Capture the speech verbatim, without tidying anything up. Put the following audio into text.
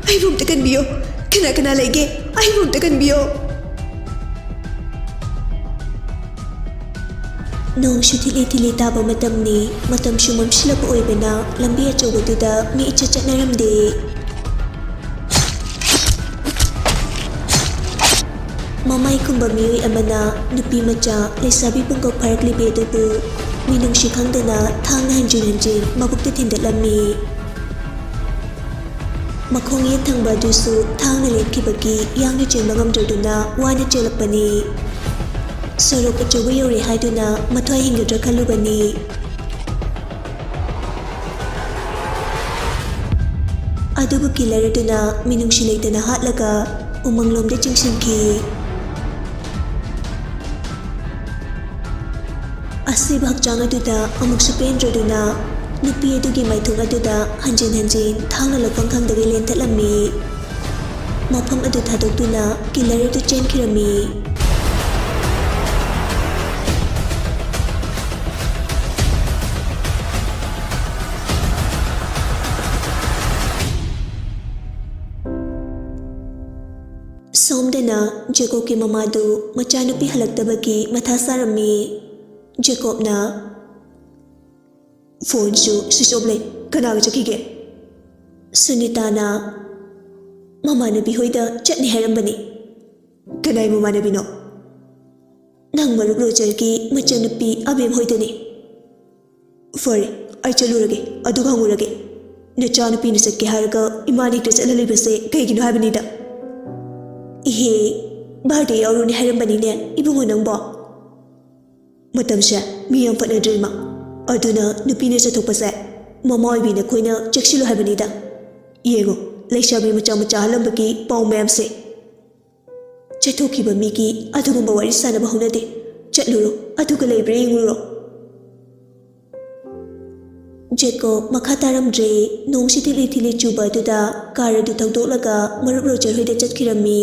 ꯑꯩꯕꯨ ꯑꯝꯇ ꯀꯟꯕꯤꯌꯣ꯫ ꯀꯅꯥ ꯀꯅꯥ ꯂꯩꯒꯦ? ꯑꯩꯕꯨ ꯑꯝꯇ ꯀꯟꯕꯤꯌꯣ꯫ ꯅꯣꯡꯁꯨ ꯊꯤꯠꯂꯤ ꯊꯤꯠꯂꯤ ꯇꯥꯕ ꯃꯇꯝꯅꯤ꯫ ꯃꯇꯝꯁꯨ ꯃꯝꯁꯤꯜꯂꯛꯄ ꯑꯣꯏꯕꯅ ꯂꯝꯕꯤ ꯑꯆꯧꯕꯗꯨꯗ ꯃꯤ ꯏꯆꯠ ꯆꯠꯅꯔꯝꯗꯦ꯫ ꯃꯃꯥꯏ ꯀꯨꯝꯕ ꯃꯤꯑꯣꯏ ꯑꯃꯅ ꯅꯨꯄꯤ ꯃꯆꯥ ꯂꯩꯁꯥꯕꯤ ꯄꯨꯡꯀꯛ ꯐꯥꯔꯛꯂꯤꯕꯤ ꯑꯗꯨꯕꯨ ꯃꯤꯅꯨꯡꯁꯤ ꯈꯪꯗꯅ ꯊꯥꯡꯅ ꯍꯟꯖꯤꯟ ꯍꯟꯖꯤꯟ ꯃꯕꯨꯛꯇ ꯊꯤꯟꯗꯠꯂꯝꯃꯤ꯫ ꯃꯈꯣꯡ ꯌꯦꯠ ꯊꯪꯕ ꯑꯗꯨꯁꯨ ꯊꯥꯡꯅ ꯂꯦꯟꯈꯤꯕꯒꯤ ꯌꯥꯡꯅ ꯆꯦꯟꯕ ꯉꯝꯗ꯭ꯔꯗꯨꯅ ꯋꯥꯅ ꯆꯦꯜꯂꯛꯄꯅꯤ꯫ ꯁꯣꯔꯣꯛ ꯑꯆꯧꯕ ꯌꯧꯔꯦ ꯍꯥꯏꯗꯨꯅ ꯃꯊ꯭ꯋꯥꯏ ꯍꯤꯡꯒꯗ꯭ꯔꯥ ꯈꯜꯂꯨꯕꯅꯤ꯫ ꯑꯗꯨꯕꯨ ꯀꯤꯂꯔ ꯑꯗꯨꯅ ꯃꯤꯅꯨꯡꯁꯤ ꯂꯩꯇꯅ ꯍꯥꯠꯂꯒ ꯎꯃꯪꯂꯣꯝꯗ ꯆꯤꯡꯁꯤꯟꯈꯤ꯫ ꯑꯁꯤꯕ ꯍꯛꯆꯥꯡ ꯑꯗꯨꯗ ꯑꯃꯨꯛꯁꯨ ꯄꯦꯟꯗ꯭ꯔꯗꯨꯅ ꯅꯨꯄꯤ ꯑꯗꯨꯒꯤ ꯃꯥꯏꯊꯣꯡ ꯑꯗꯨꯗ ꯍꯟꯖꯤꯟ ꯍꯟꯖꯤꯟ ꯊꯥꯡꯅ ꯂꯧꯐꯝ ꯈꯪꯗꯒꯩ ꯂꯦꯟꯊꯠꯂꯝꯃꯤ꯫ ꯃꯐꯝ ꯑꯗꯨ ꯊꯥꯗꯣꯛꯇꯨꯅ ꯀꯤꯂꯔ ꯑꯗꯨ ꯆꯦꯟꯈꯤꯔꯝꯃꯤ꯫ ꯁꯣꯝꯗꯅ ꯖꯦꯀꯣꯕꯀꯤ ꯃꯃꯥꯗꯨ ꯃꯆꯥꯅꯨꯄꯤ ꯍꯜꯂꯛꯇꯕꯒꯤ ꯃꯊꯥ ꯁꯥꯔꯝꯃꯤ꯫ ꯖꯦꯀꯣꯕꯅ, "ꯐꯣꯟꯁꯨ ꯁ꯭ꯋꯤꯆ ꯑꯣꯐ ꯂꯩ, ꯀꯅꯥꯒ ꯆꯠꯈꯤꯒꯦ?" ꯁꯨꯅꯤꯇꯥꯅ, "ꯃꯃꯥꯟꯅꯕꯤ ꯍꯣꯏꯗ ꯆꯠꯅꯤ ꯍꯥꯏꯔꯝꯕꯅꯤ꯫" "ꯀꯅꯥꯏ ꯃꯃꯥꯟꯅꯕꯤꯅꯣ?" "ꯅꯪ ꯃꯔꯨꯞ ꯔꯣꯖꯔꯒꯤ ꯃꯆꯟꯅꯨꯄꯤ ꯑꯕꯦꯝ ꯍꯣꯏꯗꯅꯤ꯫" "ꯐꯔꯦ, ꯑꯩ ꯆꯠꯂꯨꯔꯒꯦ, ꯑꯗꯨꯒ ꯍꯪꯉꯨꯔꯒꯦ꯫ ꯅꯆꯥꯅꯨꯄꯤꯅ ꯆꯠꯀꯦ ꯍꯥꯏꯔꯒ ꯏꯃꯥꯅ ꯍꯦꯛꯇ ꯆꯠꯍꯜꯂꯤꯕꯁꯦ ꯀꯩꯒꯤꯅꯣ ꯍꯥꯏꯕꯅꯤꯗ?" "ꯏꯍꯦ, ꯕꯥꯔꯗꯦ ꯌꯥꯎꯔꯨꯅꯤ ꯍꯥꯏꯔꯝꯕꯅꯤꯅꯦ ꯏꯕꯨꯡꯉꯣ ꯅꯪꯕꯣ꯫" "ꯃꯇꯝꯁꯦ ꯃꯤ ꯌꯥꯝ ꯐꯠꯅꯗ꯭ꯔꯦ ꯏꯃꯥ꯫ ꯑꯗꯨꯅ ꯅꯨꯄꯤꯅ ꯆꯠꯊꯣꯛꯄꯁꯦ ꯃꯃꯥ ꯑꯣꯏꯕꯤ ꯅꯈꯣꯏꯅ ꯆꯦꯛꯁꯤꯜꯂꯨ ꯍꯥꯏꯕꯅꯤꯗ꯫ ꯌꯦꯡꯉꯣ, ꯂꯩꯁꯥꯕꯤ ꯃꯆꯥ ꯃꯆꯥ ꯍꯜꯂꯝꯕꯒꯤ ꯄꯥꯎ ꯃꯌꯥꯝꯁꯦ꯫ ꯆꯠꯊꯣꯛꯈꯤꯕ ꯃꯤꯒꯤ ꯑꯗꯨꯒꯨꯝꯕ ꯋꯥꯔꯤ ꯁꯥꯟꯅꯕ ꯍꯧꯅꯗꯦ꯫ ꯆꯠꯂꯨꯔꯣ, ꯑꯗꯨꯒ ꯂꯩꯕ꯭ꯔꯥ ꯌꯦꯡꯉꯨꯔꯣ꯫" ꯖꯦꯀꯣꯕ ꯃꯈꯥ ꯇꯥꯔꯝꯗ꯭ꯔꯦ꯫ ꯅꯣꯡꯁꯤ ꯊꯤꯂꯤ ꯊꯤꯂꯤ ꯆꯨꯕ ꯑꯗꯨꯗ ꯀꯥꯔ ꯑꯗꯨ ꯊꯧꯗꯣꯛꯂꯒ ꯃꯔꯨꯞ ꯔꯣꯖꯔ ꯍꯣꯏꯗ ꯆꯠꯈꯤꯔꯝꯃꯤ꯫